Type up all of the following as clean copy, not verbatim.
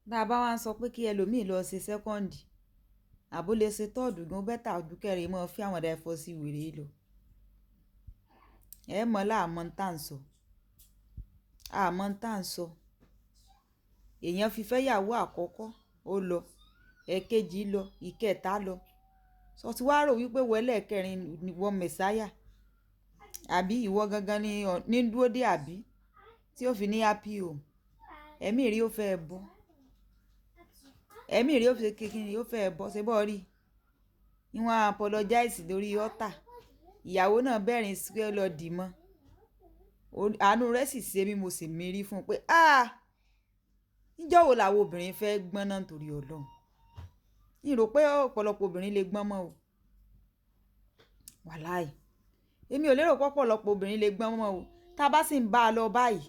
Bá a bá wá ń sọ pé kí ẹlòmíì lọ ṣe second, àbó lè ṣe third gan, better ju kẹ́rin mọ́ fí àwọn divorce wèrè yìí lọ. Ẹ mọ̀ láàmọ́ ń tà ń sọ. Àmọ́ ń tà ń sọ. Èèyàn fi fẹ́ ìyàwó àkọ́kọ́, ó lọ. Ẹ̀kejì lọ, ìkẹta lọ. Sọ ti wá rò wípé ìwọ ẹlẹ́ẹ̀kẹrin ni ìwọ Messiah. Àbí ìwọ gangan ni ní dúró dé àbí tí ó fi ní happy home. Ẹ̀mí rí ó fẹ́ bọ́. Ẹ̀mí rí ó fẹ́ kíni ó fẹ́ bọ́. Ṣé bọ́ rí? Ní wọ́n apologize lórí altar. Ìyàwó náà bẹ̀rẹ̀ sí lọ dì mọ́. Àánú rẹ̀ sì ṣe mí, mo sì mírí fún un pé "àh! Níjọ́ wo làwọn obìnrin fẹ́ gbọ́n náà nítorí Ọlọ́run?" N rò pé ọ̀pọ̀lọpọ̀ obìnrin lè gbọ́n mọ́ o. Wàláì. Èmi ò lérò pé ọ̀pọ̀lọpọ̀ obìnrin lè gbọ́n mọ́ o. Tá bá sì ń bá a lọ báyìí,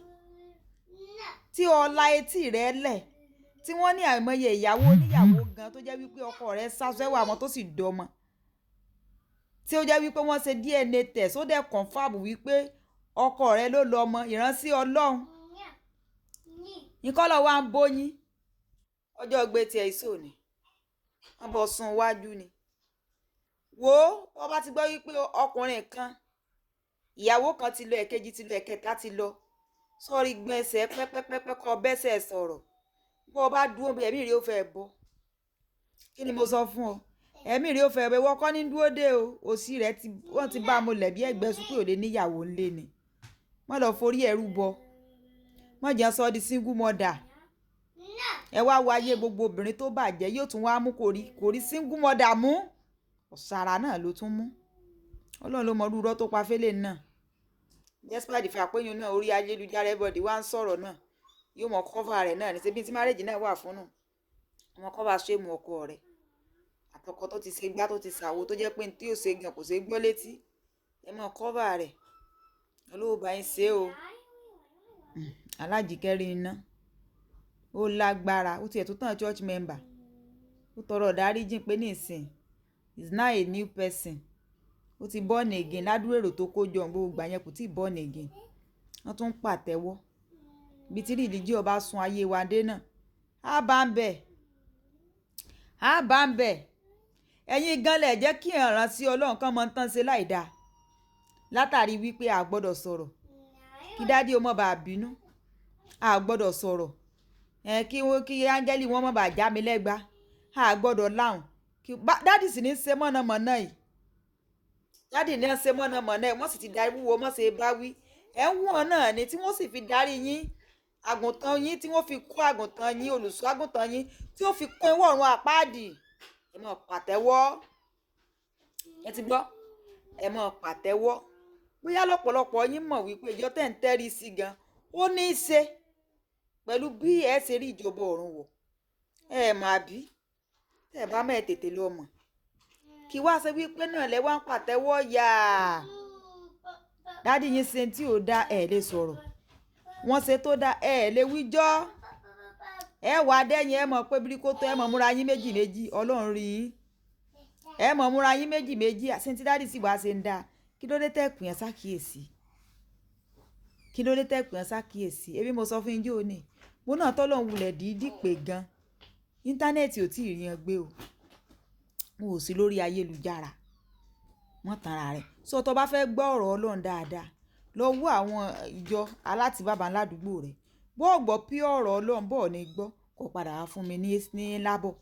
tí o la etí rẹ lẹ̀, tí wọ́n ní àìmọye ìyàwó oníyàwó gan tó jẹ́ wípé ọkọ rẹ̀ sá sẹ́wà wọn tó sì dọmọ. Tí ó jẹ́ wípé wọ́n ṣe DNA test, ó dẹ̀ confirm wípé ọkọ rẹ̀ ló lọ ọmọ, ìránṣẹ́ Ọlọ́run. Nǹkan lọ wá ń bóyín. Ọjọ́ gbé tí ẹ sọ ni. Wọ́n bọ́ sun iwájú ni. Wo, bó bá ti gbọ́ wípé ọkùnrin kan, ìyàwó kan ti lọ, ẹ̀kejì ti lọ, ẹ̀kẹta ti lọ. Sọ́rí gbọn ẹsẹ̀ pẹpẹpẹpẹ kọ bẹ́sẹ̀ sọ̀rọ̀. Bó bá dúró bí ẹ̀mí rẹ ó fẹ́ bọ́. Kí ni mo sọ fún ọ? Ẹ̀mí rẹ ó fẹ́ bọ́. Ìwọ kọ́ ní dúró dé o. Òsì rẹ ti, wọ́n ti bá a mulẹ̀ bí ẹgbẹ́ sùn pé ò lè ní ìyàwó ńlé ni. Má lọ forí ẹrú bọ. Má jẹ́ sọ di single mother. Ẹ wá wo ayé gbogbo obìnrin tó bàjẹ́ yóò tún wá mú kò rí single mother mú. Ọ̀sára náà ló tún mú. Ọlọ́run ló mọ irú irọ́ tó pa fẹ́lẹ̀ náà. Despite the fact pé yín náà orí ayélujára everybody wá ń sọ̀rọ̀ náà, yóò mọ cover rẹ̀ náà ní ṣe bí tí marriage náà wà fún nù. Ọmọ cover shame ọkọ rẹ̀. Àtọkọ tó ti ṣe gbá tó ti ṣàwo tó jẹ́ pé tí ó ṣe gan kò ṣe gbọ́ létí. Ẹ mọ cover rẹ̀. Ọlọ́run bá yín ṣe o. Alájíkẹ́ rí iná. Ó lágbára, ó ti ẹ̀ tó tán church member. Ó tọrọ ìdáríjìn pé nísìnyí is now a new person. Ó ti born again ládùrú èrò tó kó jọ gbogbo ìgbà yẹn kò tí born again. Wọ́n tún ń pàtẹ́wọ́. Ibi tí religion bá sun ayé wa dé náà. Á bá ń bẹ̀. Á bá ń bẹ̀. Ẹ̀yin gan lẹ jẹ́ kí ìránṣẹ́ Ọlọ́run kan mọ̀ tán ṣe láìda. Látàrí wípé a gbọdọ̀ sọ̀rọ̀. Kí daddy ó má bá bínú. A gbọdọ̀ sọ̀rọ̀. Ẹ kí wọ́n, kí áńgẹ́lì wọn má bá já mi lẹ́gba. A gbọdọ̀ láhùn. Kí daddy sì ní ṣe mọ̀nàmọ́ná yìí. Daddy ní ṣe mọ̀nàmọ́ná yìí, wọ́n sì ti darí wúwo mọ́ ṣe bá wí. Ẹ ń wọ̀n náà ni tí wọ́n sì fi darí yín. Àgùntàn yín tí wọ́n fi kó àgùntàn yín, olùṣọ́ àgùntàn yín tí ó fi kó ìwọ̀ ọ̀run àpáàdì. Ẹ má pàtẹ́wọ́. Ẹ ti gbọ́? Ẹ má pàtẹ́wọ́. Bóyá lọ́pọ̀lọpọ̀ yín mọ̀ wípé ìjọ tẹ́ ń tẹ́rí sí gan, ó ní í ṣe pẹ̀lú bí ẹ ṣe rí ìjọba ọ̀run wọ̀. Ẹ mọ̀ àbí? Tẹ́ ẹ bá mọ̀ ẹ tètè lọ mọ̀. Kí wá ṣe wípé náà lẹ wá ń pàtẹ́wọ́ yà. Daddy yín ṣe tí ò dá ẹ lè sọ̀rọ̀. Wọ́n ṣe tó dá ẹ lè wíjọ́. Ẹ wá dẹ́yìn ẹ mọ̀ pé bíríkótó ẹ mọ̀ múra yín méjì méjì. Ọlọ́run rí yín. Ẹ mọ̀ múra yín méjì méjì. Àṣé tí daddy sì wá ṣe ń dá. Kí ló dé tẹ́ pè yẹn sákìyèsí? Kí ló dé tẹ́ pè yẹn sákìyèsí? Èmi mo sọ fún yín jó ní. Mo náà tọ́lọ́run wulẹ̀ dídí pé gan. Íńtánẹ́ẹ̀tì ò tí ì rí yan gbé o. Mo ò sí lórí ayélujára. Mọ́ tan ara rẹ̀. So tó bá fẹ́ gbọ́ ọ̀rọ̀ Ọlọ́run dáadáa, lọ wo àwọn ìjọ alátìbàbà ládùúgbò rẹ. Bó gbọ́ pí ọ̀rọ̀ Ọlọ́run bó ní gbọ́, kó padà wá fún mi ní lábọ̀.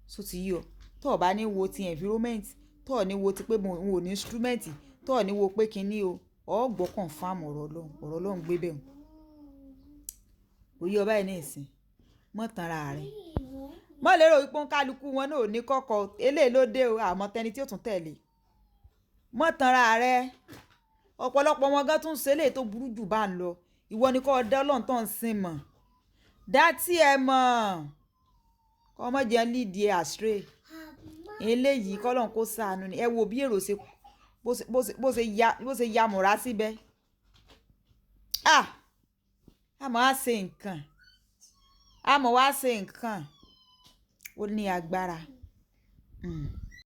So ti yé ọ. Tó ò bá ní wo ti environment, tó ò ní wo ti pé mo ò ní instrument, tó ò ní wo pé kíní o, ó gbọ́ confirm ọ̀rọ̀ Ọlọ́run. Ọ̀rọ̀ Ọlọ́run gbé bẹ́ẹ̀. Kò yé ọ báyìí ní ìsìn. Mọ́ tan ara rẹ̀. Má lérò wípé òǹkálukú wọn náà ò ní kọ́kọ́. Eléyìí ló dé o, àmọ́ tẹni tí ó tún tẹ̀lé. Mọ́ tan ara rẹ̀. Ọ̀pọ̀lọpọ̀ wọn gan tún ṣe eléyìí tó burú jù bá ń lọ. Ìwọ ni kó dá Ọlọ́run tó ń sìn mọ̀. Dá tí ẹ mọ̀. Kọ́ mọ́ jẹ́ lead ẹ astray. Eléyìí kọ́ Ọlọ́run kó ṣàánú ni. Ẹ wo bí èrò ṣe, bó ṣe ya mọ̀ra síbẹ̀. Ah! A mọ̀ wá ṣe nǹkan. A mọ̀ wá ṣe nǹkan. Ó ní agbára.